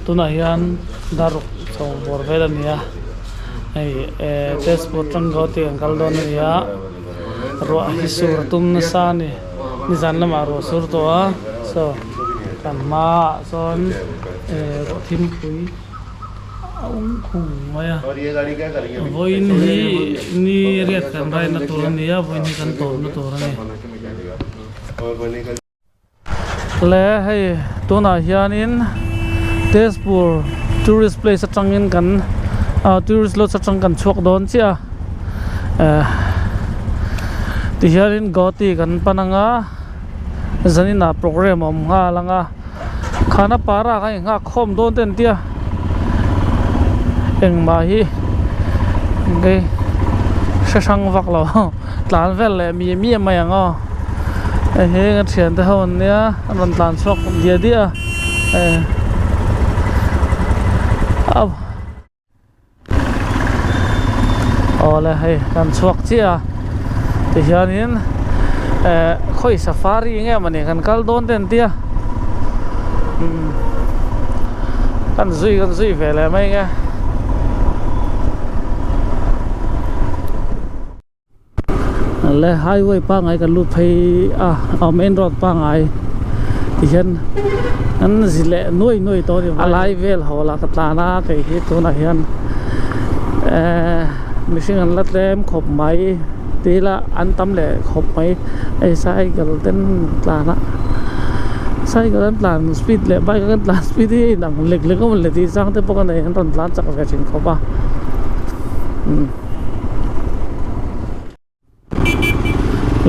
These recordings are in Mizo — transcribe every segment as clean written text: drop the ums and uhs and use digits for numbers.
Tunah hian dar ruk chho bawr vel a ni a hei eh Tezpur atang Guwahati kan kal dawn a ni a ruah hi sur a tum nasa a ni nizan lamah ruah sur tawh a saw kan hmaah sawn eh ruah thimpui a ung khung mai a vawiin hi ni riat kan raina tur a ni a vawiin hi kan tawpna tur a ni. Le hei tunah hianin Tezpur tourist place atangin kan ah tourist lodge atang kan chhuak dawn chiah a eh tihianin Guwahati kan pan anga zaninah programme a awm nghal anga Khanapara kha inghak khawm dawn te an tia engmah hi hei hre hrang vak lo tlan vel leh mi mi mai ang aw hei hi ka thian te ho an nia an rawn tlan chhuak diah diah a eh Awle hei kan chhuak chiah a tihianin eh khawi safari nge mawni kan kal dawn te an tia umm kan zui kan zui ve leh mai nge. Le highway pangai kan lut phei a a main road pangai tihian an zi leh nuai nuai tawh a ni a lai vel haw lah ka tlan a kei hi tunah hian ehh mihring an la tlem khawp mai tih ila an tam leh khawp mai hei cycle ten tlan a cycle an tlan speed leh bike an tlan speed hi a inang lek lek a mawni tih chang te pawh a nei an rawn tlan chak ve thin khawp a umm.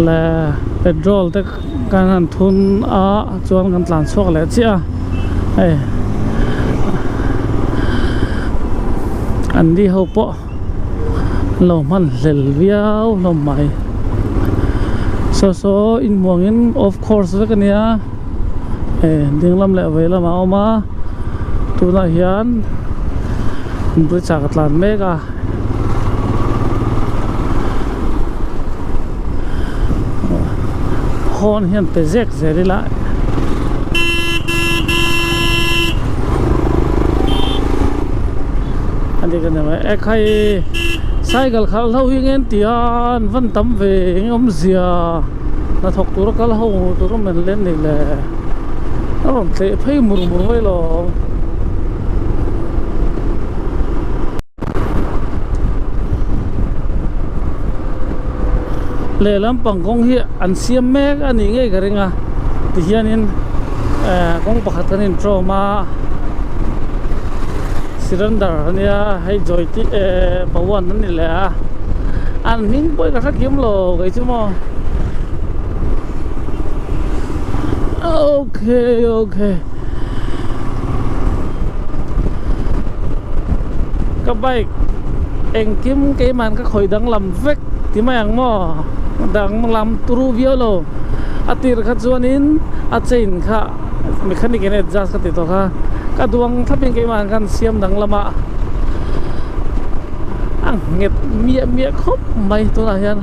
Le petrol te kan han thun a chuan kan tlan chhuak leh chiah a hei an ni ho pawh an lo hman hlel viau hlawm mai saw saw inhmuh angin off course vek a nia hei ding lam leh vei lamah a awm a tunah hian bridge ah ka tlan mek a. Horn hian pe zek zel ila a dik a ni mai e khai cycle khalh ho hi nge an ti a an van tam ve eng awmzia hnathawk tura kal ho tur awm en lem ni le a rawn tleh phei mur mur mai lo. Lehlam pang kawng hi an siam mek a nih ngei ka ring a tihianin eh kawng pakhat kan intawm a cylinder a nia hei joy tih eh pawan a ni leh a an hming pawh hi ka hre kim lo kei chu maw okay okay. Ka bike engkim keimahn ka khawih danglam vek ti mai ang maw danglam turu viau lo a tir kha chuanin a chain kha mechanic in adjust ka ti tawh kha ka duang thlapin keimahn khan siam danglam a a nghet miah miah khawp mai tunah hian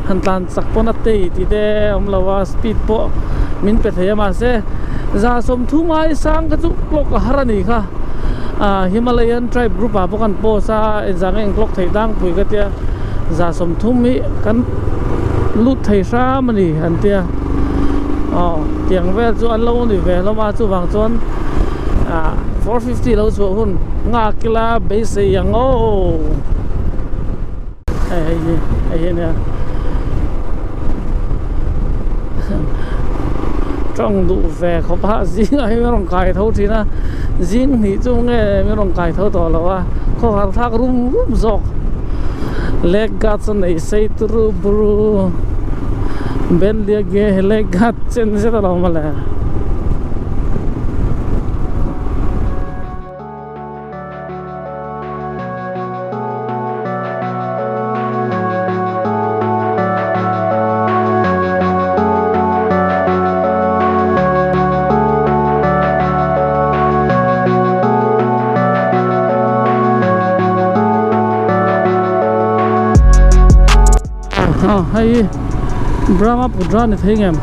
han tlan chak pawn a tei tih te a awm lo a speed pawh min pe thei a mahse za sawmthum ai sang kha chu clock a har a ni kha. Ah Himalayan tribe group ah pawh kan post a engzah nge engklawk theih tlangpui ka tia 30 hi kan lut thei hram a ni an tia aw tiang vel chu an lo ni ve hlawm a chuvang chuan ah 450 lo chhuah hun nghak ila beisei ang aw hei hei hi hei hi ania tawng duh ve khawp a zingah hi min rawn kai tho thin a zing hnih chu nge min rawn kai tho tawh lo a khawhar thlak rum rum zawk leg guard chu nei sei turu buru ben liak nge leg guard chen zet alawm mawle. Hei Brahmaputra ni thei ngem.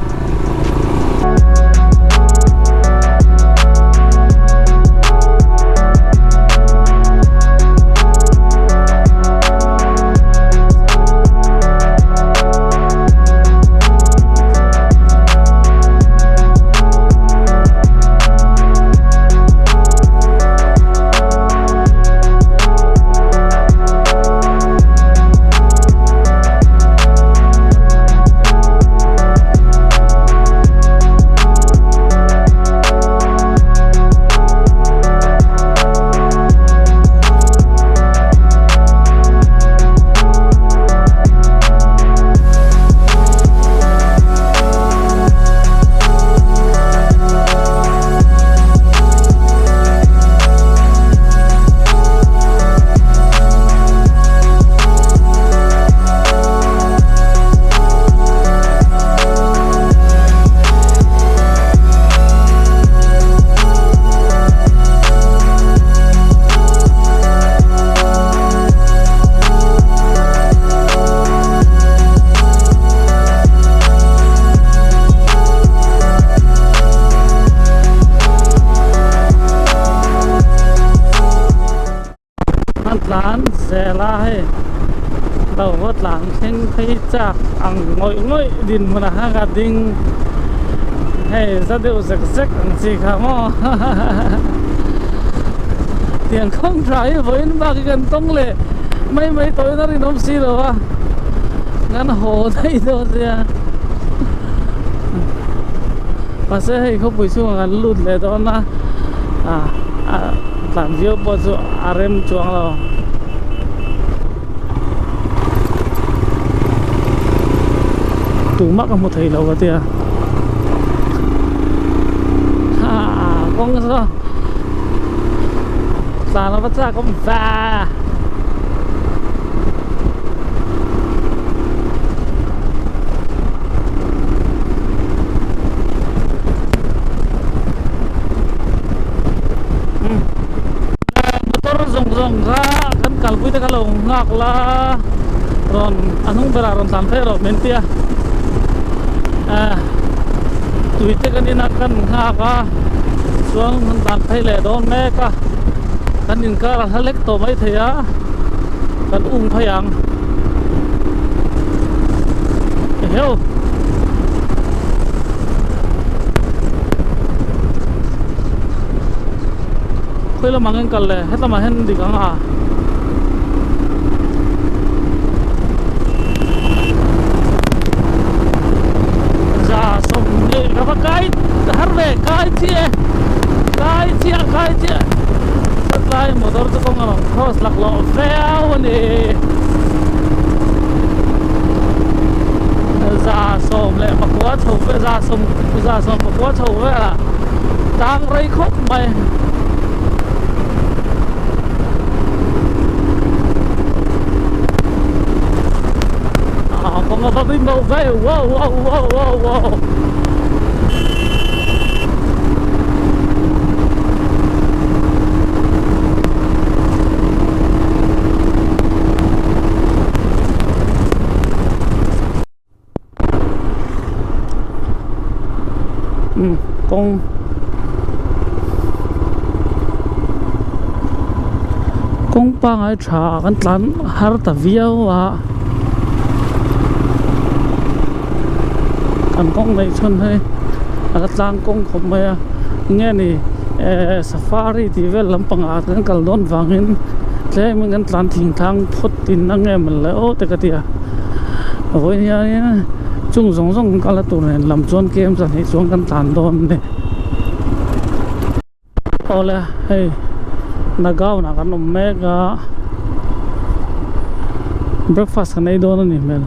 tlan thleng phei chak ang ngawih ngawih dinhmun ah khan ka ding hei za deuh zek zek ang chi kha maw tiang khawng tha hi vawiin bak hi kan tawng leh mai mai tawhin a rinawm si lo a kan haw daih dawn sia mahse hei khawpui chhungah kan lut leh dawn a ah tlan viau pawh chu a rem chuang lo. Tumah ka hmu thei lo ka tia haa kawng saw tlan ava chak awm va Motor zawng zawng kha kan kalpui te kha lo nghak la rawn a hnung berah rawn tlan phei rawh min ti a ah tui te kan inah kan nghak a chuan kan tlan phei leh dawn mek a kan inkar a hla lek tawh mai thei a kan um phei ang eheu. Khawi lamah nge an kal le hetlama hian dik ang a za sawmhnih ka va kai har ve kai chiah e kai chiah kai chiah hetlai motor chu kawng a rawn cross laklawh viau a ni 10 pakua chho vel za sawm za sawm pakua chho velah tang rei khawp mai. Ah kawng a va bim bo ve wow wow wow wow wow. Umm kawng kawng pangai tha kan tlan har ta viau a kan kawng neih chhun hi a la tlang kawng khawp mai a enge ni eh safari tih vel lampangah kan kal dawn vangin tlem in kan tlan thingtlang phawt in ang em le aw te ka ti a. Vawiin hianin chung zawng zawng kal a tur nen lam chuan kem zahnih chuan kan tlan dawn a ni. Awle hei Nagaon ah kan awm mek a breakfast kan ei dawn a ni hmel.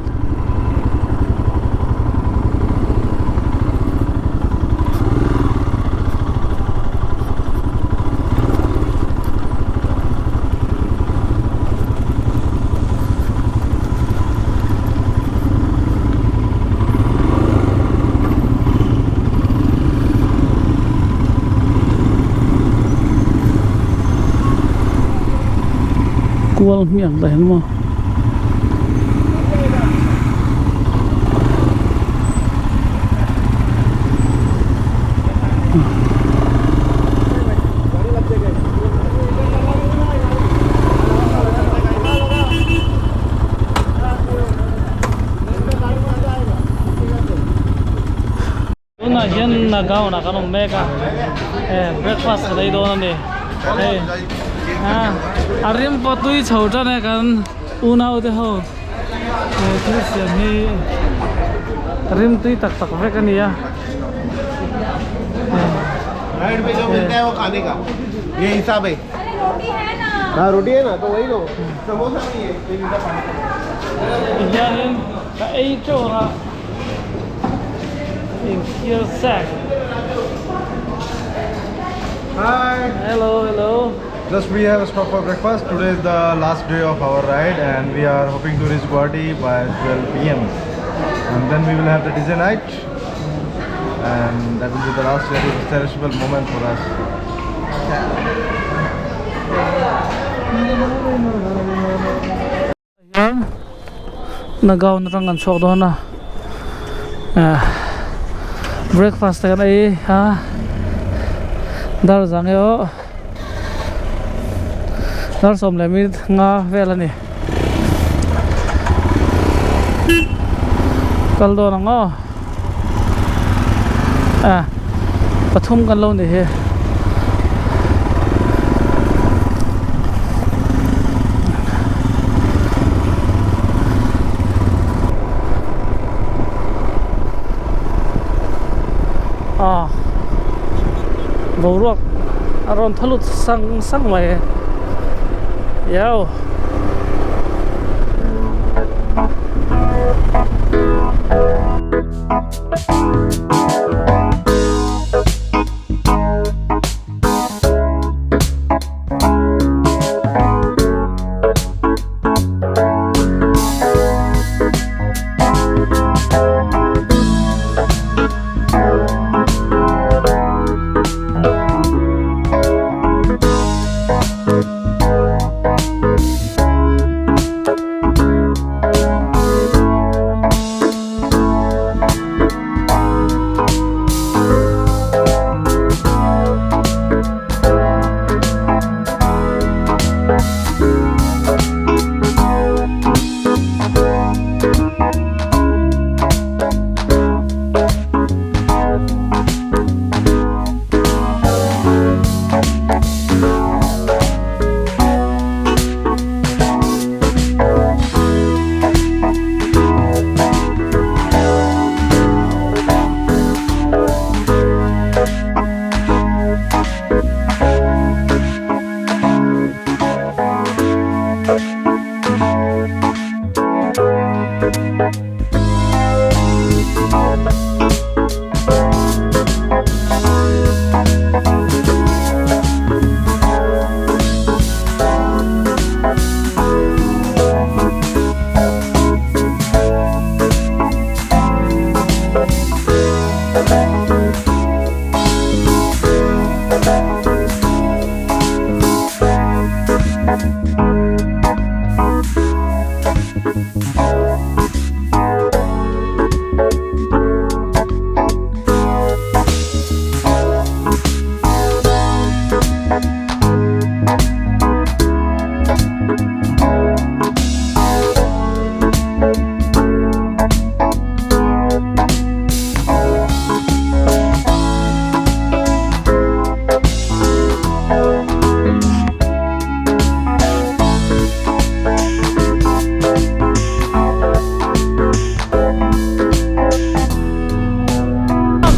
Kual hmiak dah hian maw. Tunah hian Nagaon ah kan awm mek a eh breakfast kan ei dawn a ni hei a rim pawh tui chho tan e kan unau te ho he thil siam hi rim tui tak tak vek a ni a. Right पे जो मिलता है वो खाने का ये हिसाब है हाँ रोटी है ना तो वही लो समोसा नहीं है एक लीटर पानी का Hianin ka ei teuh a inkhir sack. Hi. Hello hello. Just we have stopped for breakfast. Today is the last day of our ride and we are hoping to reach Guwahati by 12 p.m. And then we will have the DJ night and that will be the last very cherishable moment for us. Hian Nagaon atang kan chhuak dawn a ah breakfast te kan ei a dar zang erawh dar sawm leh minute nga vel a ni. Kal dawn ang aw a pathum kan lo ni hi. A boruak a rawn tha lut sang sang mai iau.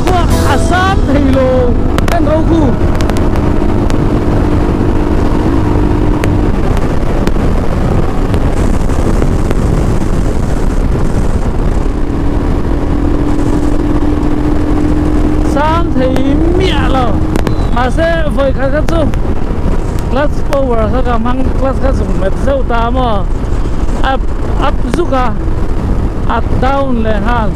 Khua a sang thei lo en ro khu. Sang thei miah lo mahse vawi khat kha chu clutch power kha ka hmang clutch kha zung met zeuh ta maw up up zuk a a down leh nghal.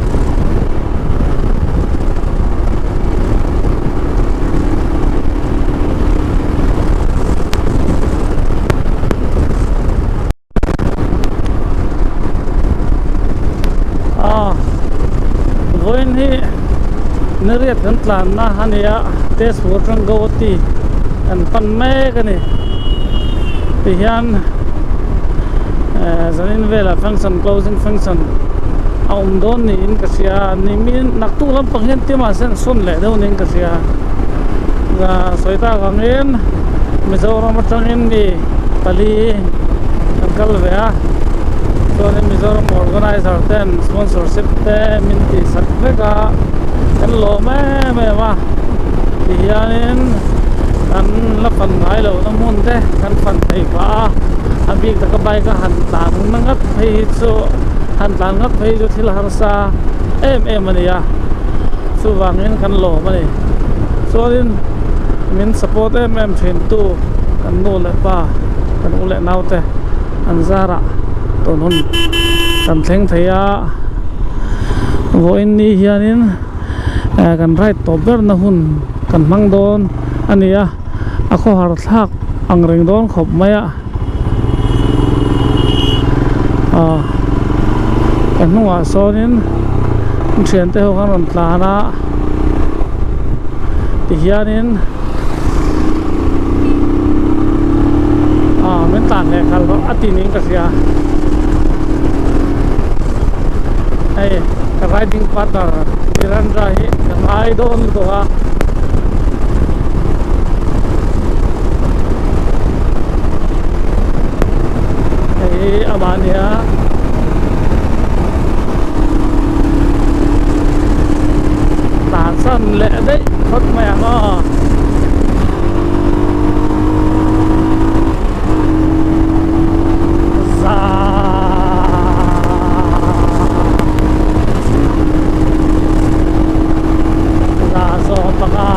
Ah vawiin hi nariat kan tlanna a ni a Tezpur atang Guwahati kan pan mek a ni tihian eh zanin velah function closing function a awm dawn niin ka hria a nimin naktuk lampang hian tia mahse an sawn leh deuh niin ka hria sawi tak angin Mizoram atangin mi pali an kal ve a chuanin Mizoram organizer ten sponsorship te min tih sak vek a kan lawm em em a tihianin kan la fan ngai loh na hmun te kan fan thei phah a a bik taka bike a han tlan na ngat phei hi chu han tlan ngat phei chu thil harsa em em a ni a chuvangin kan lawm a ni chuanin min support em em thin tu kan nu leh pa kan u leh nau te an zarah tun hun kan thleng thei a vawiin ni hianin eh kan ride tawp ber na hun kan hmang dawn a ni a a khawhar thlak ang reng dawn khawp mai a ah ka hnungah sawnin thiante ho khan rawn tlan a tihianin ah min tlan leh khalh a ti niin ka hria hei. Ka riding partner Nirendra hi ka ngai dawn lutuk a. Hei hi amah a nia. Tlan san leh daih phawt mai ang aw. Za. Za zawng panga.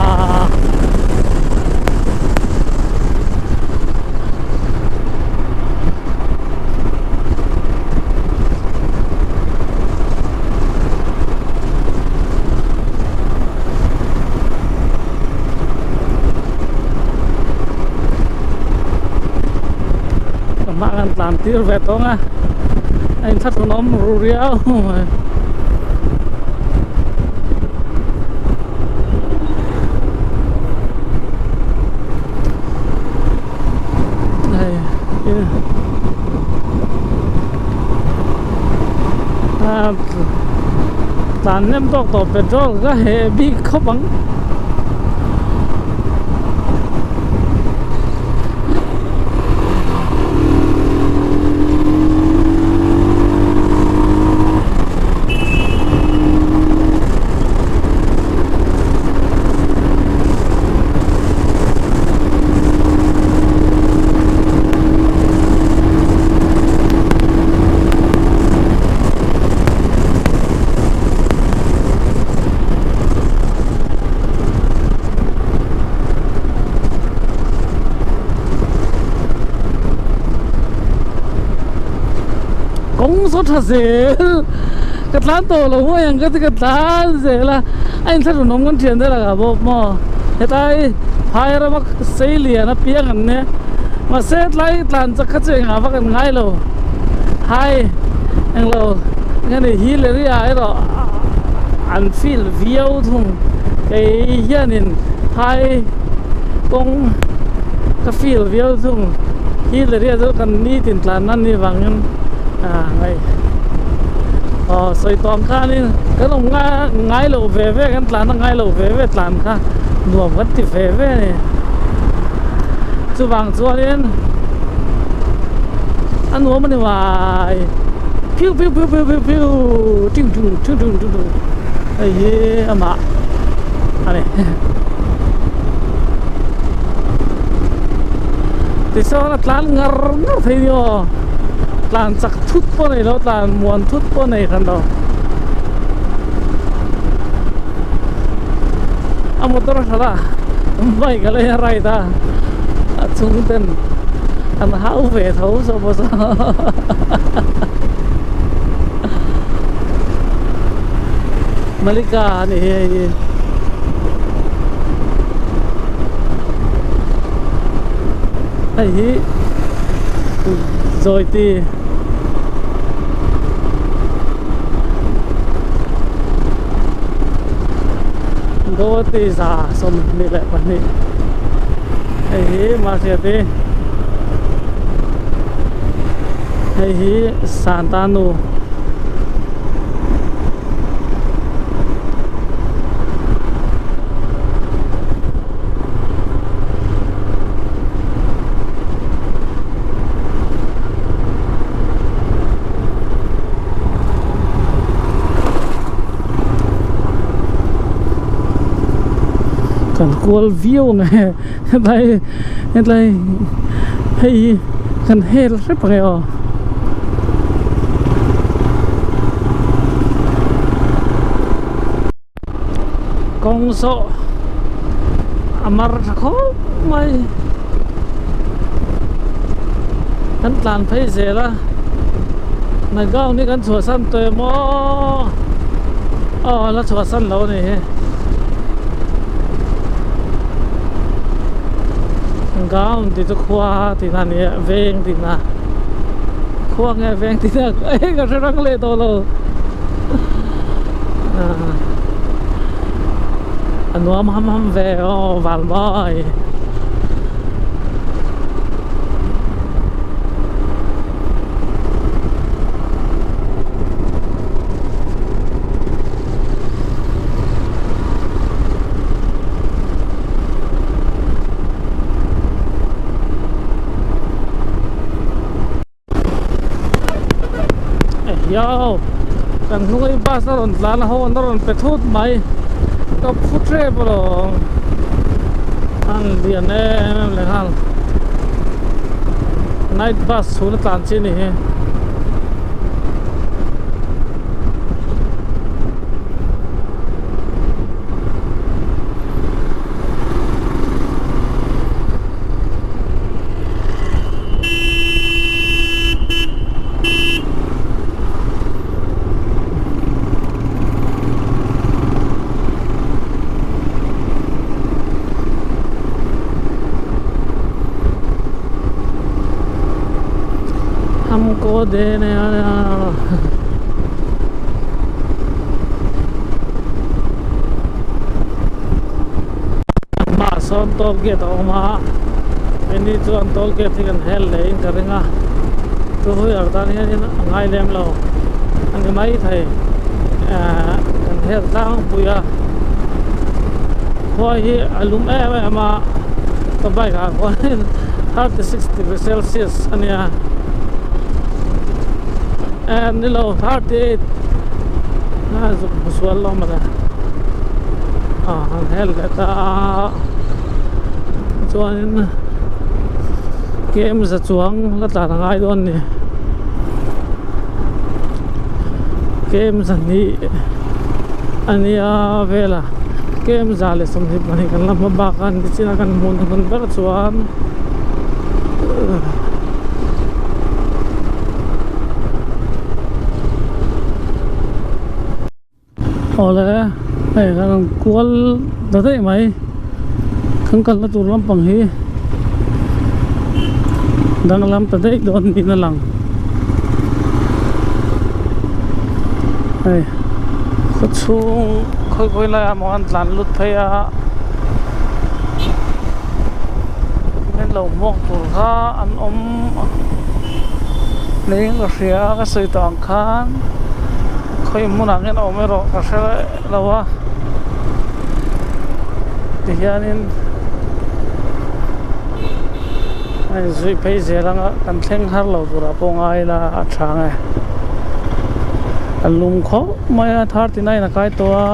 Mah kan tlan tir ve tawng a a inthlahrunawm ru riau mai. Hei tlan nem tawk tawh petrol ka heh bik khawp ang. Kawng saw tha zel ka tlan tawh lo mai ang ka ti ka tlan zel a a inthlahrun awm kan thian te lakah bawk maw hetlai phai rama sei lian apiang an nia mahse tlai tlan chak kha chu engah vak an ngai lo hai englo engemaw ni hill area erawh an feel viau thung kei hianin phai kawng ka feel viau thung hill area chu kan nitin tlan na ni vangin ah ngaih aw sawi tawng khanin kan awm ngai loh ve ve kan tlan a ngai loh ve ve tlan kha nuam kan ti ve ve a ni chuvang chuanin a nuam a ni mai phiu phiu phiu phiu phiu phiu ting tung ting tung ting tung hei hi amah a ni tichuan a tlan ngar ngar thei ni aw tlan chak thut pawh a nei lo tlan muan thut pawh a nei hran lo a motor a hralh a bike a lei a ride a a chhung ten an hau ve tho saw pawh saw Malika a ni hi hei hi hei hi Zawiti Gawati za sawmhnih leh pahnih hei hi Mahriati hei hi Santanu. Kan kual viau ang e hetlai hetlai hei hi kan hel hrep ang e aw. Kawng zawh a mar tha khawp mai kan tlan phei zel a Nagaon hi kan chhuahsan tawh em aw aw la chhuahsan lo a ni hi Gaon tih chu khua tihna a ni a veng tihna khua nge veng tihna ka hre rang leh tawh lo. A nuam ham ham ve aw val mawi. Yo kan hnung hi bus a rawn tlan a hawn a rawn pe thut mai ka phu tep alawm an lian em em leh nghal night bus chhun a tlan chi a ni hi. हमको देने आया hmaah sawn toll gate a awm a keini chuan toll gate hi kan hel leh in ka ring a two wheeler tan hianin a ngai lem lo a ni maithei ehh kan hel tlangpui a khua hi a lum em em a ka bike ah khuanin 36 degree celsius a nia ehh ni lo 38 a zuk hmu sual lo mawle ah han hel leh ta a chuanin kem za chuang la tlan a ngai dawn a ni kem zahnih a nia vel a kem za leh 22 kan la hma bak a nichin a kan hmuh hnuhnun ber chuan Awle hei kan rawn kual ta daih mai kan kalna tur lampang hi danglam ta daih dawn niin a lang hei khaw chhung khawi khawi laiah maw an tlan lut phei a min lo hmuak tur kha an awm niin ka hria ka sawi tawh ang khan. Khawi hmunah hian a awm erawh ka hre lo a tihianin a inzui phei zel anga kan thleng har lo turah pawh ngai ila a tha ang e a lum khawp mai a 39 a kai tawh a.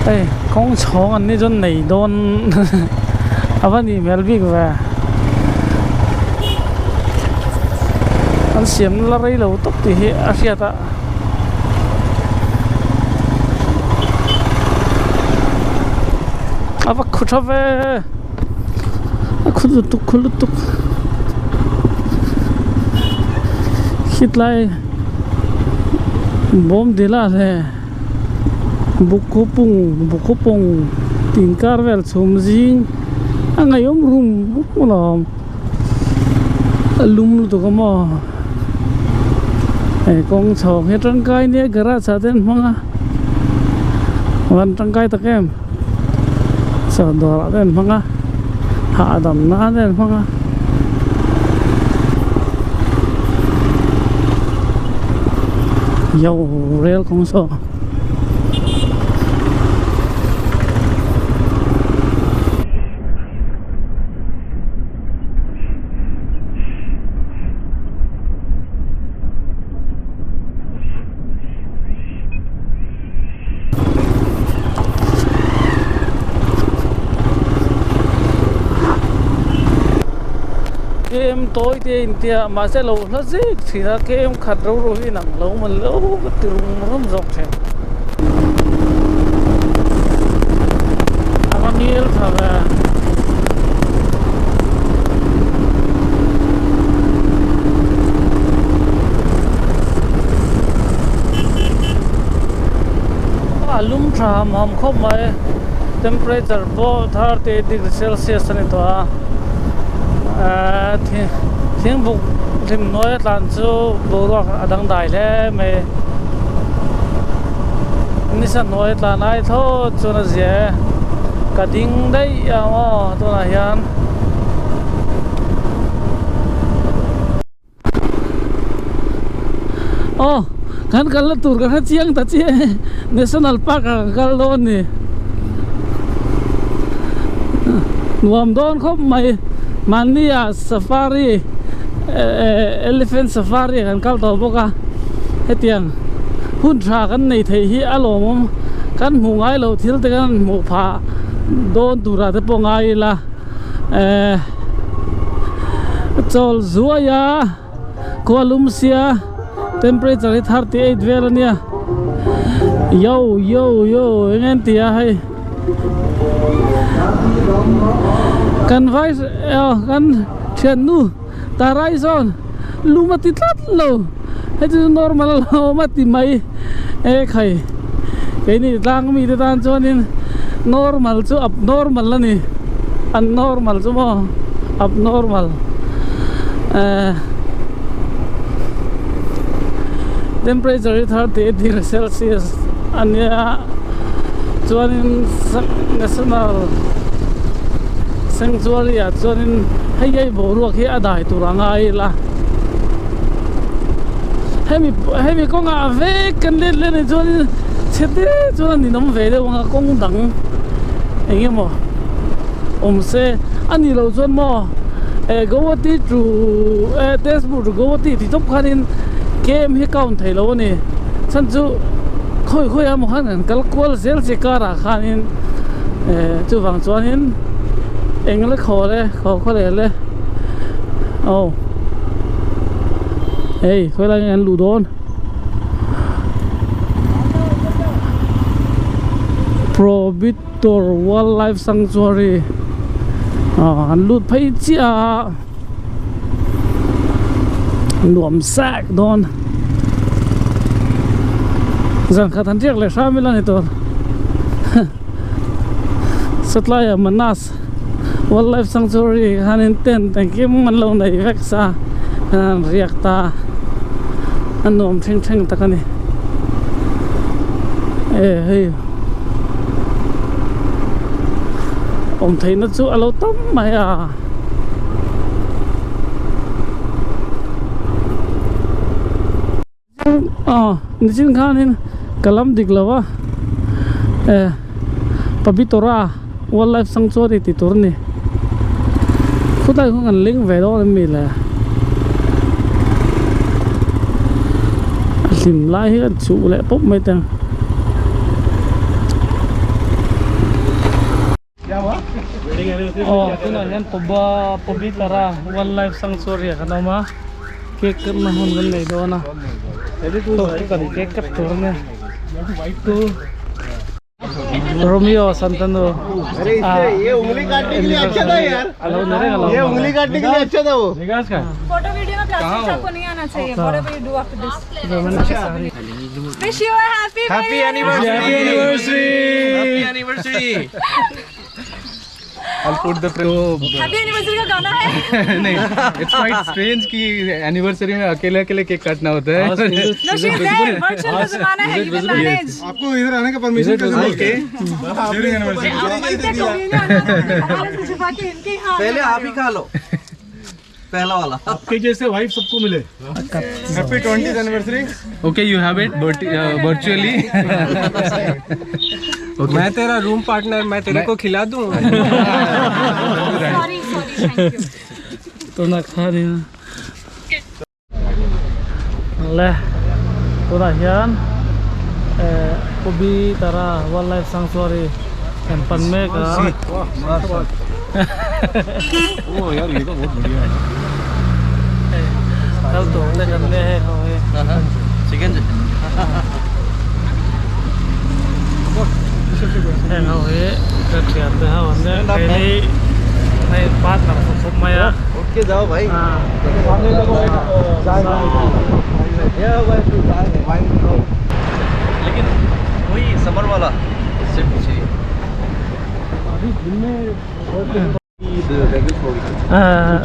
Hei kawng chhawng an ni chuan nei dawn a va nih hmel bik ve an siam la rei lo tawp tih hi a hriat a a va khu tha ve a khu lutuk khu lutuk khitlai. Bawm dila hle Bukhupung Bukhupung tih inkar vel chhum zing a ngaihawm rum rum alawm a lum lutuk a maw hei kawng chhawng hi tangkai nia garage ah te an hmang a van tangkai tak em chaw dawr ah te an hmang a hahdam nan te an hmang a. Yo rel kawng saw Kem tawi te a intia mahse lo hla zek thin a kem khat ro ro hi inang lo maw lo ka ti rum rum zawk thin a va ngil tha ve. A lum tha ham ham khawp mai temperature pawh 38 degree celsius a ni tawh a ahh thingbuk hlim hnuai a tlan chu boruak a dangdai hle mai nisa hnuai a tlan ai thlawt chuan a zia e ka ding daih ang aw tunah hian. Aw kan kalna tur ka hre chiang ta chiah e national park ah ka kal dawn a ni nuam dawn khawp mai. Mahni ah safari elephant safari ah kan kal tawh bawk a hetiang hun tha kan nei theih hi a lawmawm kan hmuh ngai loh thil te kan hmuh phah dawn turah te pawh ngai ila ehh chawl zuai a khua lum sia temperature hi 38 vel ania yo yo yo eng nge an ti a hei kan vai aw kan thiannu tarai sawn lum a ti tlat lo heti chu normal a lo awm a ti mai e khai keini tlang mite tan chuanin normal chu abnormal a ni an normal chu maw abnormal eh temperature hi 38 degree celsius a nia chuanin national sanctuary ah chuanin hei hei boruak hi a dai tur a ngai ila hemi hemi kawngah vek kan let leh anih chuanin chhe te chuan a ninawm ve deuh ang a kawng dang eng emaw awm se a nih loh chuan maw eh Guwahati to eh Tezpur to Guwahati tih tawp khanin km hi count theih loh a ni chhan chu khawi khawi ah emaw khan kan kal kual zel che car ah khanin eh chuvang chuanin eng le khaw le khaw khaw leh le aw hei khawi lai nge an luh dawn. Probitor Wildlife Sanctuary ah an lut phei chiah a nuam zak dawn zan khat an riak leh hram ila ni tur satlai ah Manas Wildlife Sanctuary khanin tent engkim an lo nei vek sa an riak ta a nuam thleng thleng tak a ni e hei awm theihna chu a lo tam mai a. Aw nichin khanin ka lam dik lo a eh Pabitora wildlife sanctuary tih tur a ni khawtlai khaw kan leng ve dawn em mi le a hlim lai hi a chuh leh pawp mai teng. Aw tunah hian Poba Pobitara wildlife sanctuary ah kan awm a cake cut na hun kan nei dawn a kan cake cut tur a nia tu Romeo Santanu ah anniversary a lo ni reng a lo Wish you a happy Happy anniversary! Happy anniversary! I'll put the happy anniversary का गाना है नहीं it's quite strange कि anniversary में अकेले अकेले केक काटना होता है No, she's there. Virtual का जमाना है. You will manage. आपको इधर आने का परमिशन कैसे मिला ड्यूरिंग एनिवर्सरी छुपा के इनके यहाँ पहले आप ही खा लो पहला वाला आपके जैसे वाइफ सबको मिले happy 20th anniversary okay you have it virtually मैं तेरा रूम पार्टनर मैं तेरे को खिला दूं Sorry, sorry, thank you. Tunah khanin le tunah hian eh Pobitara wildlife sanctuary kan pan mek a. Kal tur te kan nia heng ho hi. Heng ho hi ka thian te ho an nia keini hei partner khawp khawp mai a.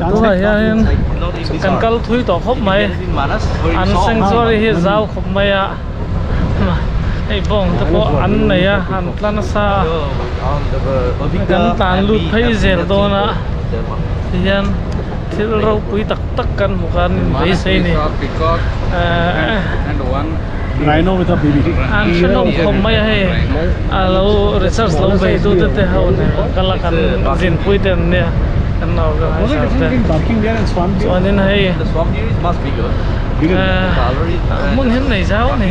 Tunah hianin kan kal thui tawh khawp mai an sanctuary hi zau khawp mai a hei bawng te pawh an nei a an tla nasa a kan tlan lut phei zel dawn a tihian thil ropui tak tak kan hmu khan beisei a ni Rhino with a baby. An hrehnawm khawp mai a hei a lo research lo bei tu te te ho nen kal a kan zinpui te an nia. Kan organizer te chuanin hei hmun hi an nei zau a ni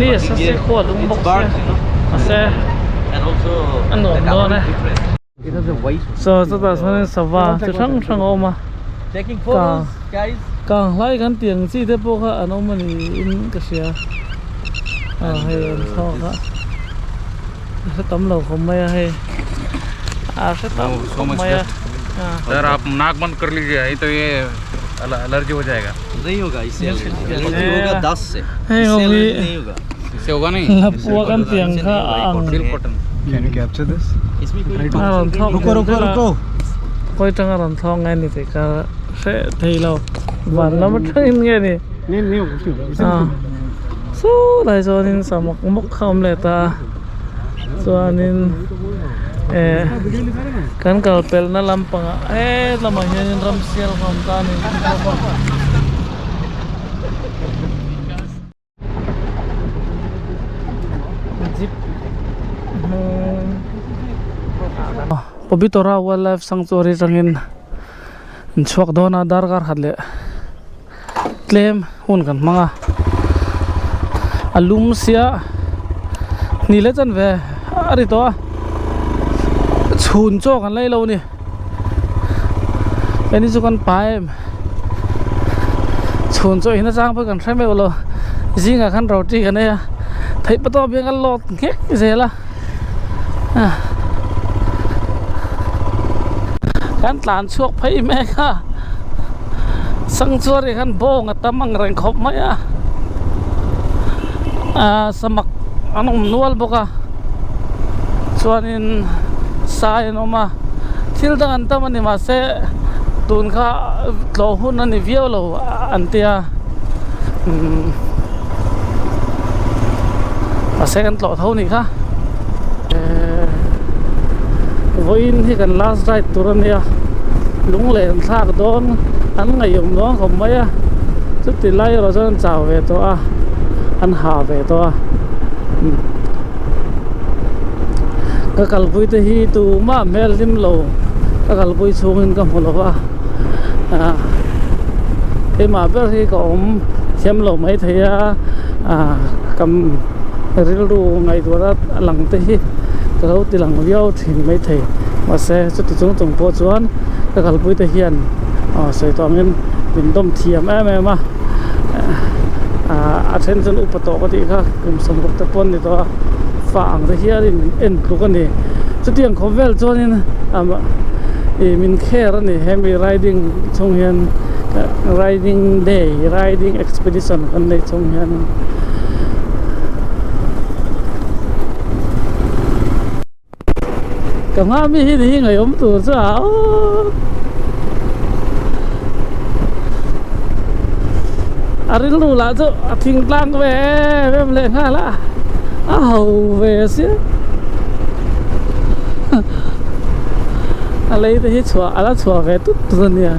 ni a sa se khua lung bawk sia mahse a nuam dawn e chaw chutah chuanin sava chi hrang hrang a awm a kang hlai kan tih ang chi te pawh kha an awm a niin ka hria ah hei an thlalak a. A hre tam lo khawp mai a hei a hre tam khawp mai a sir आप नाक बंद कर लीजिए नहीं तो ये एलर्जी हो जाएगा नहीं होगा इससे एलर्जी होगा 10 से hei ho hi नहीं होगा इससे होगा नहीं lapua kan tih ang kha a ang silk cotton Can you capture this? इसमें कोई a rawn thawk ruko ruko ruko khawi tanga rawn thawk nge ni tih ka hre thei lo van lam atangin nge ni saw lai chuanin samak mawk kha a awm leh ta a chuanin eh kan kal pelhna lampangah helamah hianin ramsial kha a awm ta a ni. Jeep hnung Pobitora Wildlife Sanctuary atangin an chhuak dawn a darkar khat leh tlem hun kan hmang a a lum sia ni leh chan ve a ri tawh a chhun chaw kan lei lo a ni heni chu kan pa em chhun chaw in atang pawh kan hre meuh lo zingah khan roti kan ei a theih pawh tawp hian kan lawt nghek zel a kan tlan chhuak phei mek a sanctuary khan bawng a tam ang reng khawp mai a ah samak an awm nual bawk a chuanin sai an awm a thil dang an tam a ni mahse tun kha tlawh hun a ni viau lo an tia umm mahse kan tlawh tho nih kha ehh vawiin hi kan last ride tur a nia lunglen thlak dawn an ngaihawm dawn khawp mai a chuti lai erawh chuan an chau ve tawh a an hah ve tawh a ka kalpui te hi tumah hmel hlim lo ka kalpui chhungin ka hmu lo va ah keimah ber hi ka awm thiam lo maithei a ah ka rilru ngaihtuahna a lang te hi ka lo ti lang viau thin maithei mahse chuti chung chung pawh chuan ka kalpui te hian aw sawi tawh angin min dawm thiam em em a ah a then chuan upa tawh ka tih kha kum 60 te pawh an ni tawh a fa ang te hianin min en tluk a ni chutiang khawp vel chuanin ih min kher a ni hemi riding chhung hian riding day riding expedition kan neih chhung hianin. Ka hma mi hi ni hi ngaihawm tur chu a aww a rilru lah chu a thing tlang ve em em leh nghal a a ho ve sia a lei te hi chhuah a la chhuah ve tut tut a nia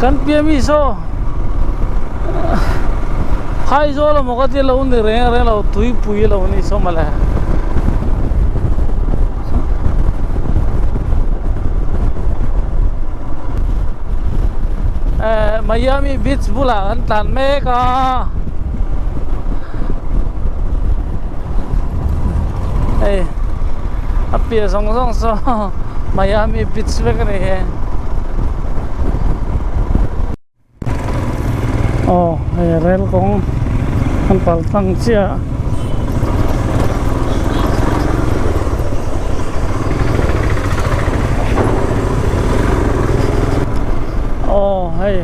kan piah mi saw. Phaizawl emaw ka ti lo ni reng reng lo tuipui lo ni saw mawle. Eh Miami Beach bulah kan tlan mek a hei a piah zawng zawng saw Miami Beach vek a ni hi. Aw hei rel kawng an pal tlang chiah aw hei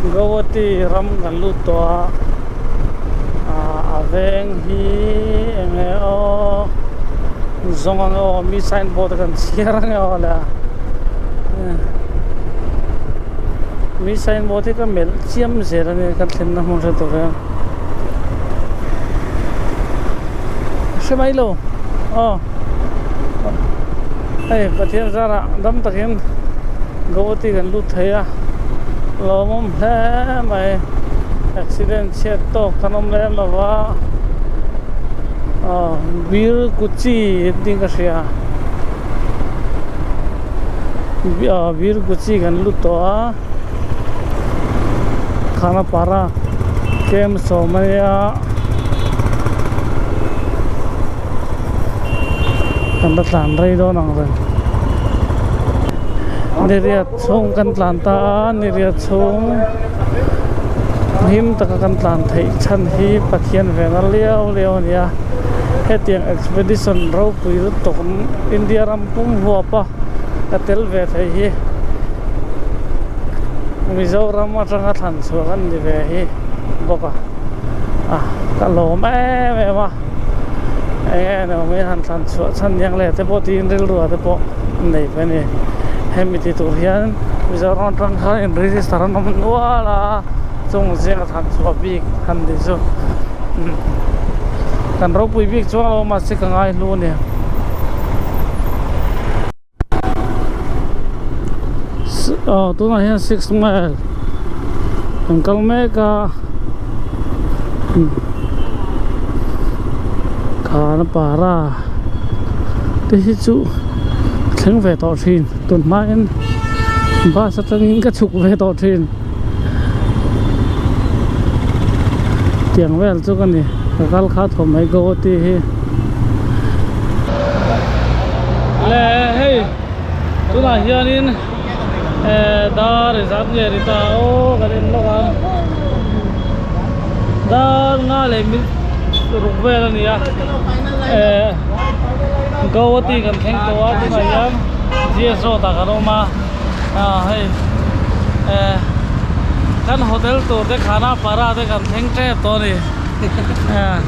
Guwahati ram kan lut tawh a ah a veng hi eng nge aw zawng ang aw mi signboard a kan chhiar ang e aw le a. Mi signboard hi ka melh chiam zel a nia ka thlenna hmun hre tur hian hre mai lo aw hei Pathian zarah dam takin Guwahati kan lut thei a lawmawm hle mai accident chhiat tawk kan awm lem lo va aw bir kuchi tih ka hria. Birkuchi kan lut tawh a Khanapara camp sawm a nia kan la tlan rei dawn ang reng niriat chhung kan tlan ta a niriat chhung him taka kan tlan theih chhan hi Pathian vena liau liau a ni a hetiang expedition ropui lutuk India ram pum huap a. Ka tel ve thei hi Mizoram atanga thlan chhuah kan ni ve hi bawk a ah ka lawm em em a eng nge ni mai han thlan chhuah chhan hiang leh te pawh tiin rilru ah te pawh an nei ve a ni hemi ti tur hian Mizoram atang khan in register an awm nual a chung zinga thlan chhuah bik han ni chu kan ropui bik chuang lo mahse ka ngai hlu a ni. Aw tunah hian six mile kan kal mek a Khanapara te hi chu thleng ve tawh thin tun hmain bus atangin ka chhuk ve tawh thin tiang vel chu ka ni ka kal kha thawm mai Guwahati hi. Le hei tunah hianin eh dar zat nge ni ta aw kan en lawk ang dar nga leh minute ruk vel a ni a eh Guwahati kan thleng tawh a tunah hian G S road ah kan awm a ah hei eh kan hotel tur te Khanapara te kan thleng tep tawh a ni eh.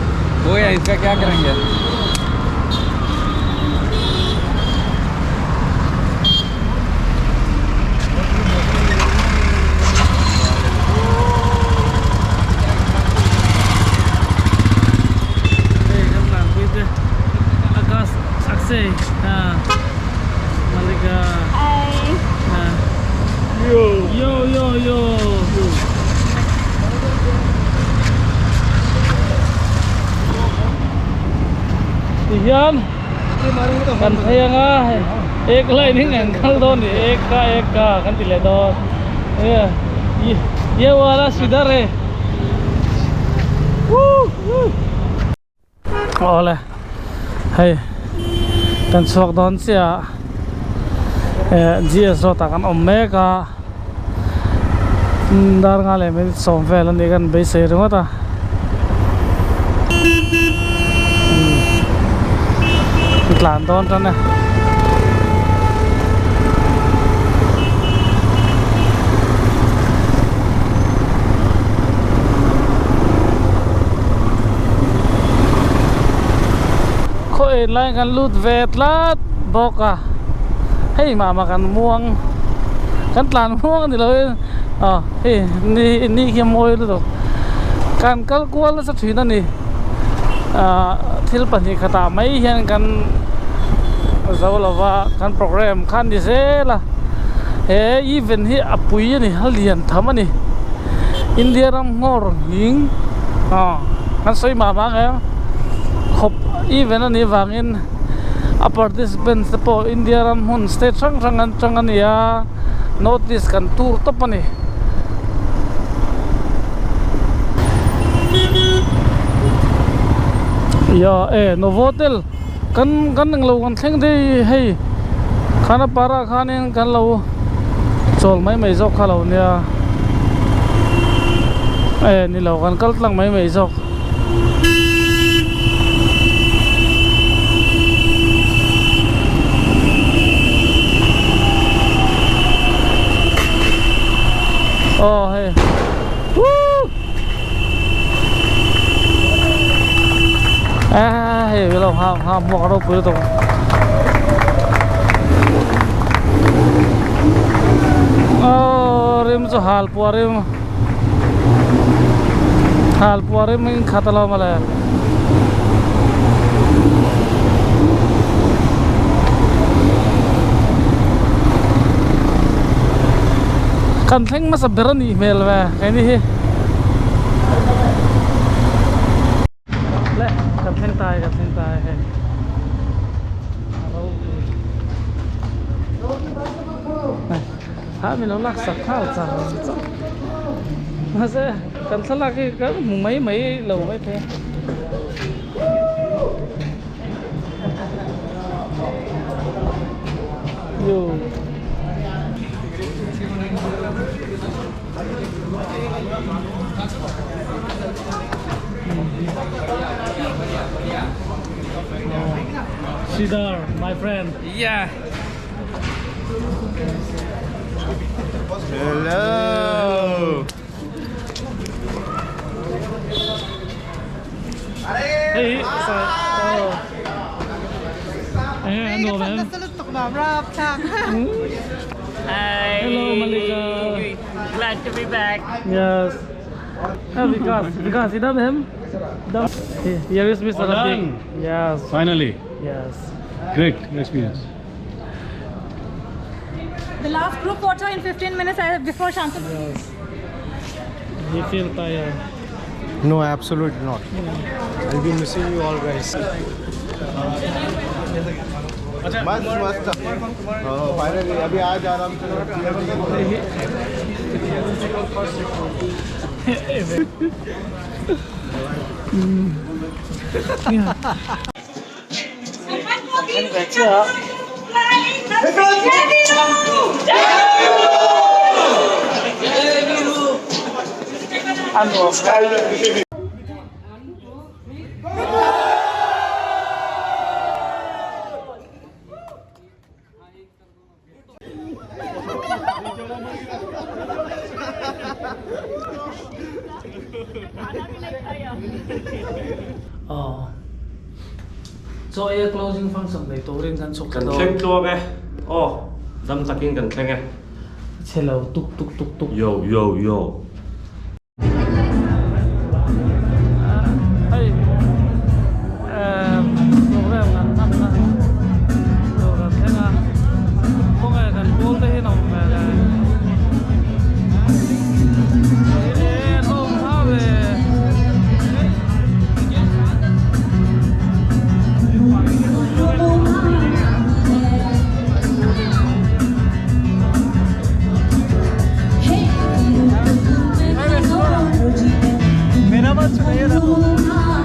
Yo yo yo. Tihian kan phei anga hei ek line hi kan kal dawn ni ek ka ek ka kan ti leh dawn ye ye wala sidar e awle hei kan chhuak dawn chiah eh G S road ah kan awm mek a dar nga leh minute sawm vel a ni kan beisei ringawt a tlan dawn tan e. Khaw en lai kan lut ve tlat bawk a hei mah mah kan muang kan tlan muang a ni lo in aw hei ni ni khi a mawi lutuk kan kal kual nasa thin a ni ah thil pahnih khatah mai hian kan zo lova kan program kha a ni zel a he event hi a pui a ni a lian tham a ni India ram nghawr nghing aw kan sawi mah mah ang em khawp event a nih vangin a participants te pawh India ram hmun state hrang hrang an tang a ni a notice kan tur tawp a ni. Ia e Novotel kan kan englo kan thleng daih hei Khanapara khanin kan lo chawl mai mai zawk kha lo nia e ni lo kan kal tlang mai mai zawk. Aw hei woo a hei lo ha ha muak ropui lutuk aw rim chu hal puar rim. Hal puar in in khat alo mawle. Kan thleng hmasa ber a nih hmel ve keini hi. Le kan thleng ta e kan thleng ta e hei. A ropui. min lo lak sak nghal char char mahse kan thlalak hi kan hmu mai mai lo mai thei a. Sidar, my friend. Yeah. Hello. Hey, oh. Eh, ano ba? Hi. Hello, Malika. Glad to be back. Yes. Ah, Vikas, Vikas, idam him. Dam. Here is Mr. All Rafiq. done. Yes. Finally, Yes. great experience. The last group photo in 15 minutes before Shantanu. Yes. He feel tired. No, absolutely not. I'll be missing you all guys. मस्त मस्त finally अभी आज आराम से Aw. Chaw ei a closing function nei turin kan chhuk Kan dawn. thleng tluang e. Aw, dam takin kan thleng e. Chhe lo tuk tuk tuk tuk. Yo yo yo. Hei program kan hman na tur kan thleng a, khawnge kan pawl te hi nawm hmel e. Ih hlawm hma ve. मेरा बात सुनाइए ना।